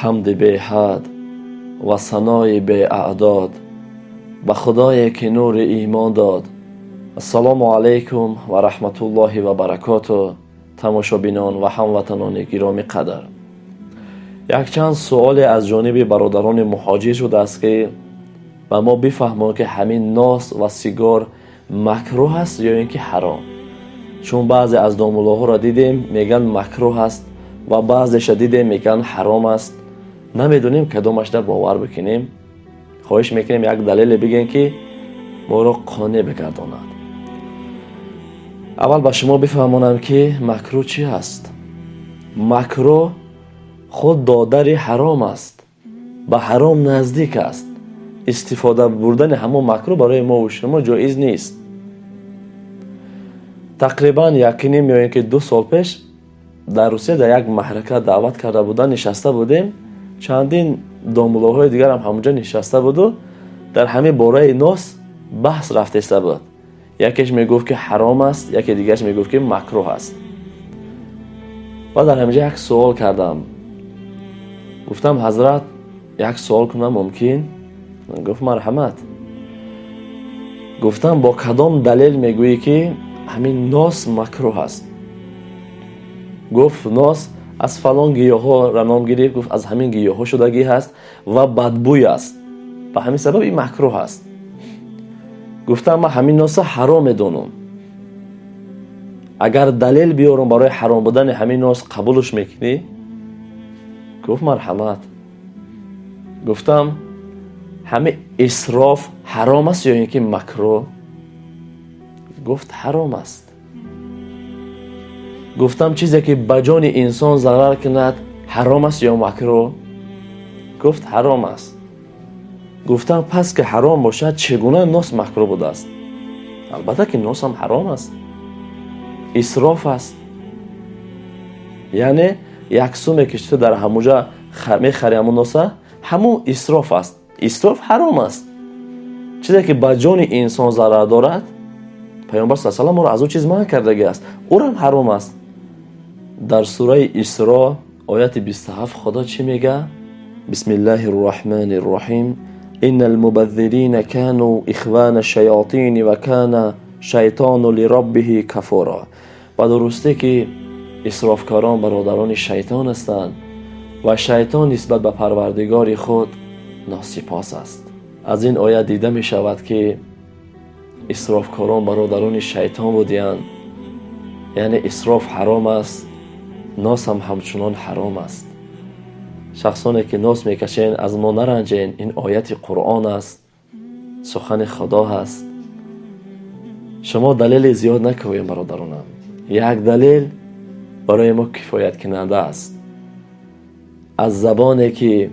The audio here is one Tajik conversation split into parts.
Ҳамди беҳад ва санои беаъдод ба Худое, ки нури имон дод. Ассалому алайкум ва раҳматуллоҳи ва баракоту, тамошобинон ва ҳамватанони гиромӣ қадр. Якчанд суоле аз ҷониби бародарони муҳоҷир шудааст, ки ба мо бифаҳмон, ки ҳамин нос ва сигор макрӯҳ аст ё ин ки ҳаром, чун баъзе аз домуллоҳоро дидем, мегӯянд, макрӯҳ аст, ва баъзеша дидем, мегӯянд, ҳаром аст. Намедонем, кадомашда бовар бикунем. Хоҳиш мекунем, як далеле бигӯем, ки моро қонеъ бигардонад. Аввал ба шумо бифаҳмонам, ки макрӯҳ чӣ аст. Макрӯҳ худ додари ҳаром аст, ба ҳаром наздик аст. Истифода бурдани ҳамон макрӯҳ барои мову шумо ҷоиз нест. Тақрибан 1.5 ё ин ки 2 сол пеш дар Русия дар як маҳрака даъват карда буданд, нишаста будем. Чандин домуллоҳои дигарам ҳамонҷо нишаста буду дар ҳамин бораи нос баҳс рафтеста буд. Якеш мегуфт, ки ҳаром аст, яке дигараш мегуфт, ки макрӯҳ аст. Баъд дар ҳаминҷа як суол кардам, гуфтам: «Ҳазрат, як суол кунам мумкин?» Гуфт: «Марҳамат». Гуфтам: «Бо кадом далел мегӯӣ, ки ҳамин нос макрӯҳ аст?» Гуфт: «Нос аз фалон гиёҳҳоро ном гирифт». Гуфт: «Аз ҳамин гиёҳҳо шудагӣ ҳаст ва бадбӯй аст, ба ҳамин сабаб ин макрӯҳ аст». Гуфтам: «Ман ҳамин носа ҳаром медонам. Агар далел биёрам барои ҳаром будани ҳамин нос, қабулш мекунӣ?» Гуфт: «Марҳамат». Гуфтам: «Ҳамин исроф ҳаром аст ё ин ки макрӯҳ?» Гуфт: «Ҳаром аст». Гуфтам: «Чизе ки ба ҷони инсон зарар кунад, ҳаром аст ё макрӯҳ?» Гуфт: «Ҳаром аст». Гуфтам: «Пас ки ҳаром бошад, чӣ гуна нос макрӯҳ будааст?» Албатта ки носам ҳаром аст, исроф аст. Яъне як суме ки ту дар ҳамуҷа мехари, ҳамун носа, ҳамун исроф аст. Исроф ҳаром аст. Чизе ки ба ҷони инсон зарар дорад, Паёмбар с салам моро аз он чиз манъ кардагӣ аст, ӯрам ҳаром аст. Дар сураи Исро, ояти 27, Худо чӣ мега? Бисмиллаҳи рраҳмани рраҳим: инна алмубаззирина кану ихвана шаятини ва кана шайтону лироббиҳи кафура. Ба дурустӣ ки исрофкорон бародарони шайтон ҳастанд ва шайтон нисбат ба Парвардигори худ носипос аст. Аз ин оят дида мешавад, ки исрофкорон бародарони шайтон будиянд, яъне исроф ҳаром аст, нос ҳам ҳамчунон ҳаром аст. Шахсоне ки нос мекашен, аз мо наранҷен. Ин ояти Қуръон аст, сухани Худо ҳаст. Шумо далели зиёд накӯем, бародаронам, як далел барои мо кифояткунанда аст. Аз забоне ки,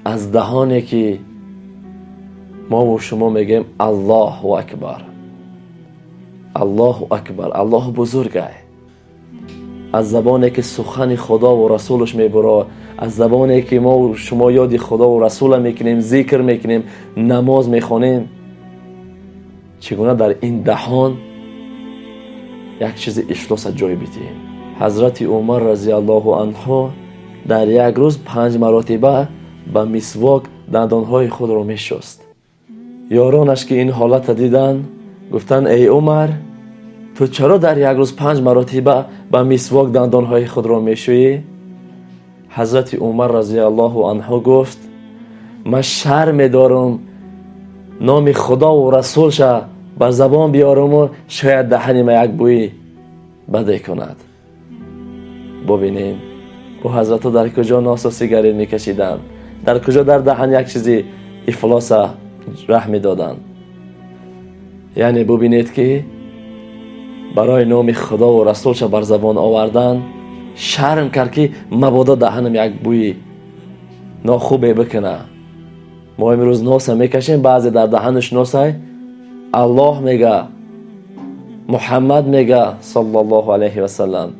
аз даҳоне ки мову шумо мегӯем: «Аллоҳу акбар, Аллоҳу акбар, Аллоҳ бузургай», аз забоне ки сухани Худову Расулаш мебуро, аз забоне ки мо шумо ёди Худову Расула мекунем, зикр мекунем, намоз мехонем, чӣ гуна дар ин даҳон як чизи ифлоса ҷой бидиҳем? Ҳазрати Умар разиаллоҳу анҳу дар як рӯз панҷ маротиба ба мисвок дандонҳои худро мешуст. Ёронаш ки ин ҳолата диданд, гуфтанд: «Эй Умар, ту чаро дар як рӯз панҷ маротиба ба мисвок дандонҳои худро мешӯӣ?» Ҳазрати Умар разиаллоҳу анҳу гуфт: «Ман шарм медорам номи Худову Расулша бар забон биёруму шояд даҳани ма як бӯи баде кунад». Бубинем, ӯ ҳазратҳо дар куҷо носу сигарет мекашиданд, дар куҷо дар даҳан як чизи ифлоса раҳ медоданд. Яъне бубинед, ки барои номи Худову Расулша бар забон овардан шарм кард, ки мабодо даҳанам як бӯи нохубе бикуна. Мо имрӯз носа мекашем, баъзе дар даҳанаш носай, Аллоҳ мега, Муҳаммад мега, саллаллоҳу алайҳи васалам.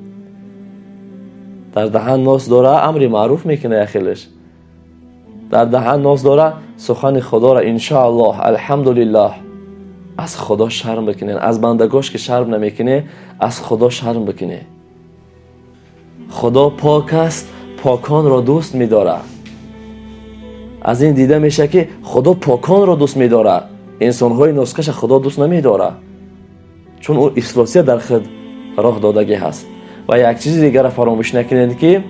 Дар даҳан нос дора, амри маъруф мекуна, яхелеш дар даҳан нос дора, сухани Худоро, иншоаллоҳ, алҳамдулиллоҳ. Аз Худо шарм бикунед. Аз бандагош ки шарм намекунӣ, аз Худо шарм бикунӣ. Худо пок аст. Поконро дӯст медорад. Аз ин дида мешавад, ки Худо поконро дӯст медорад, инсонҳои носкаша Худо дӯст намедорад, чун ӯ ифлосия дар худ роҳ додагӣ ҳаст. Ва як чизи дигарро фаромӯш накунед, ки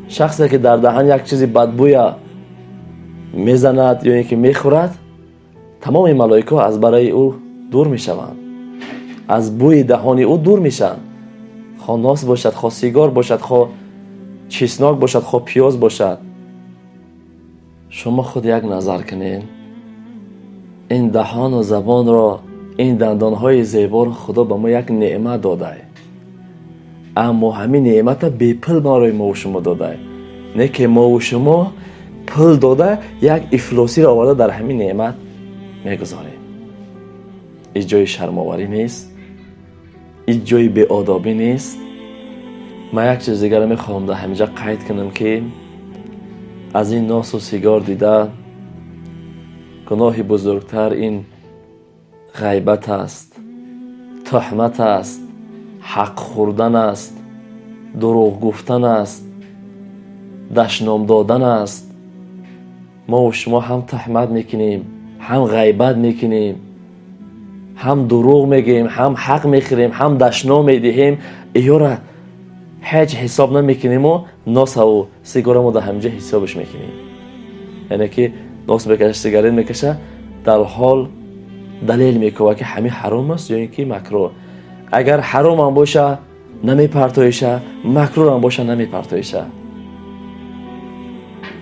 шахсе, ки дар даҳан як чизи бадбӯя мезанад ё ин ки мехӯрад, тамоми малоикаҳо аз барои ӯ дур мешаванд, аз бӯи даҳони ӯ дур мешаванд, хо нос бошад, хо сигор бошад, хо чеснок бошад, хо пиёз бошад. Шумо худ як назар кунед: ин даҳону забонро, ин дандонҳои зеборо Худо ба мо як неъмат додай, аммо ҳамин неъмата бепул барои мову шумо додай, не ки мову шумо пул дода, як ифлосиро оварда дар ҳамин неъмат мегузорем. Ин ҷои шармоварӣ нест, ин ҷои беодобӣ нест. Ман як чиз дигарро мехоҳам дар ҳаминҷа қайд кунам, ки аз ин носу сигор дида гуноҳи бузургтар ин ғайбат аст, туҳмат аст, ҳақ хӯрдан аст, дурӯғ гуфтан аст, дашном додан аст. Мову шумо ҳам туҳмат мекунем, ҳам ғайбат мекунем, ҳам дурӯғ мегӯем, ҳам ҳақ мехӯрем, ҳам дашном медиҳем. Иёра ҳеҷ ҳисоб намекунему носаву сигора мо дар ҳаминҷа ҳисобаш мекунем. Яъне ки нос мекаша, сигарет мекаша, дар ҳол далел мекунад, ки ҳамин ҳаром аст ё ин ки макрӯҳ. Агар ҳаромам боша, намепартоиша, макрӯҳам боша, намепартоиша.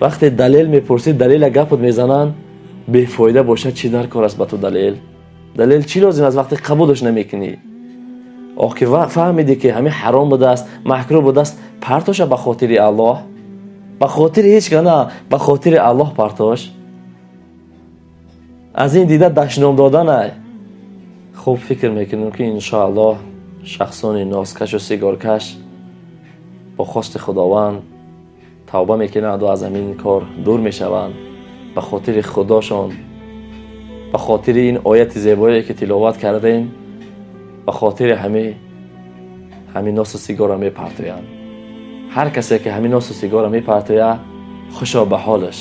Вақте далел мепурсӣ, далела гапот мезананд, бефоида бошад, чӣ дар кор аст ба ту далел? Далел чӣ лозим аст, вақте қабулаш намекунӣ? Ох, ки фаҳмидӣ, ки ҳамин ҳаром будааст, макрӯҳ будааст, партоша ба хотири Аллоҳ, ба хотири ҳеҷ ка на, ба хотири Аллоҳ партош. Аз ин дида дашном доданай. Хуб, фикр мекунем, ки иншоаллоҳ шахсони носкашу сигоркаш бо хости Худованд тавба мекунанду аз ҳамин кор дур мешаванд, ба хотири Худошон, ба хотири ин ояти зебое, ки тиловат кардем, ба хотири ҳамин носу сигорро мепартоянд. Ҳар касе, ки ҳамин носу сигорро мепартояд, хушо ба ҳолаш,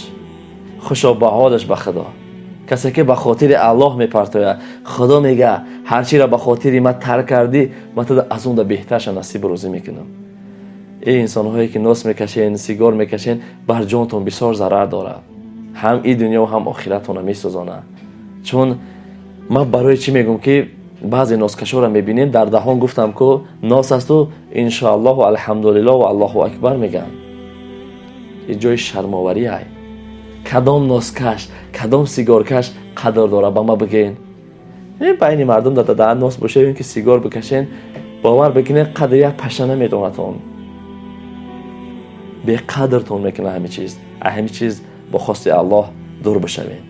хушо ба ҳолаш. Ба Худо, касе, ки ба хотири Аллоҳ мепартояд, Худо мега: «Ҳар чиро ба хотири ман тарк кардӣ, ман туда аз он да беҳтарша насибу рӯзӣ мекунам». Эй инсонҳое, ки нос мекашен, сигор мекашен, бар ҷонтон бисёр зарар дорад, ҳам и дунё, ҳам охиратонро месӯзонад. Чун ман барои чӣ мегӯм, ки баъзе носкашоро мебинем, дар даҳон, гуфтам ку, нос асту иншоаллоҳу, алҳамдулиллоҳу, аллоҳу акбар мегӯянд. Ин ҷои шармоварӣ ай. Кадом носкаш, кадом сигоркаш қадр дорад, ба ма бигӯен? Байни мардум дар даҳан нос боша ё ин ки сигор бикашен, бовар бикунед, қадри як паша намедонатон, беқадртон мекунад ҳамин чиз. Ҳамин чиз бо хости Аллоҳ дур бишавем.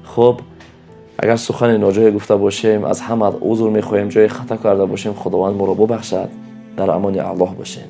Хуб, агар сухани ноҷое гуфта бошем, аз ҳама узр мехоҳем. Ҷое хато карда бошем, Худованд моро бубахшад. Дар амони Аллоҳ бошем.